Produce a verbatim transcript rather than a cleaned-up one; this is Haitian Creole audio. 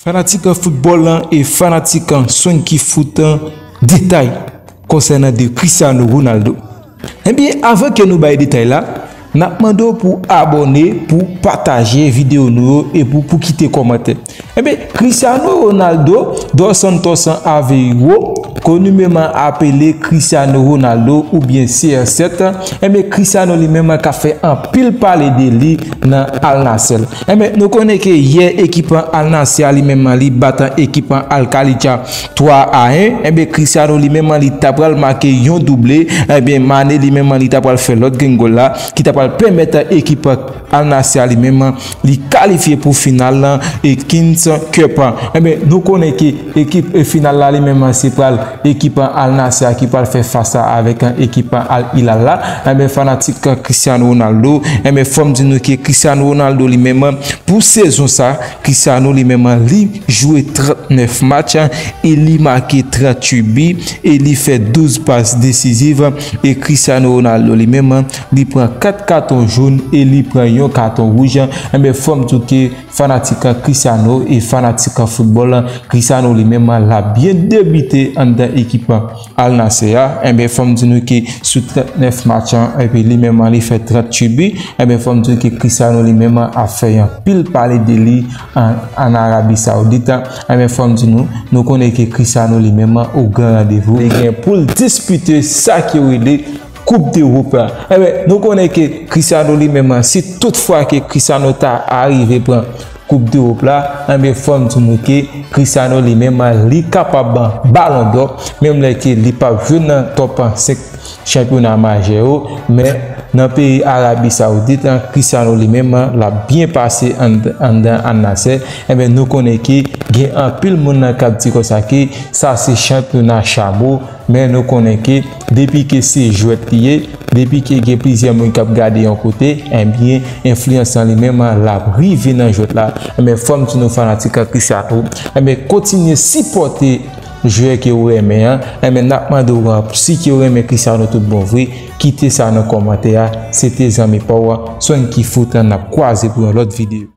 Fanatik foutbòl lan e fanatik Swanky Foot, detay konsènan de Cristiano Ronaldo. Ebyen, avan ke nou bay detay la, n ap mande w pou abòne, pou pataje videyo nou yo e pou, pou kite kòmantè. Ebyen, Cristiano Ronaldo dos Santos Aveiro, koni menm apele Cristiano Ronaldo oubyen C R sèt, ebyen, Cristiano li menm ka fè anpil pale de li nan Al Nassr. Enben, nou konnen ke yè ekip Al Nassr a li menm li bat ekip Al Khalidia twa a en. Enben, Cristiano li menm li ta pral make yon double. Enben, Mané li menm li ta pral fè lòt grenn gòl la ki ta pral pèmèt ekip Al Nassr a li menm li kalifye pou final lan e Kings Cup. Enben, nou konnen ke ekip e final la li menm se pral ekip Al Nassr a ki pral fè fas avèk ekip Al Hilal la. Enben, fanatik Cristiano Ronaldo, enben, fò m di nou ke Cristiano Ronaldo li menm, pou sezon sa, Cristiano li menm li jwe trannèf match e li make tranntuit bi e li fè douz pas desiziv. E Cristiano Ronaldo li menm li pran kat katon jòn e li pran yon katon wouj. Enben, fò m di w ke fanatik Cristiano e fanatik foutbòl, Cristiano li menm l ap byen debite anndan ekip Al Nassr a. Enben, fò m di nou ke sou trannèf match, enben, li menm li fè tranntuit bi. Enben, fò m di nou ke Cristiano li menm ap fè anpil pale de li an, an Arabi Saoudit. Enben, fò m di nou, nou konnen ke Cristiano li menm o gran randevou. Li gen pou l dispite sa ki rele Koup Dewòp la. Enben, nou konnen ke Cristiano li menm, si tout fwa ke Cristiano ta arive pran Koup Dewòp la, enben, fò m di nou ke Cristiano li menm li kapab Balon dò, menm lè ke li p ap jwe nan top senk chanpyona majè yo, men nan peyi Arabi Saoudit, Cristiano li menm l ap byen pase ann, anndan Al Nassr. Enben, nou konnen ke gen anpil moun nan k ap di konsa ke sa se chanpyona chamo, men nou konnen ke depi ke se jwèt li ye, depi ke gen plizyè moun k ap gade yon kote, enben, enfliyans lan li menm l ap rive nan jwèt la. Enben, fò m di nou fanatik Cristiano, enben, kontinye sipòte jwè ke w renmen an. Enben, n ap mande w, si ke w renmen Cristiano tout bon vre, kite sa nan kòmantè a. Se te zanmi pa w Swanky Foot, n ap kwaze pou yon lòt videyo.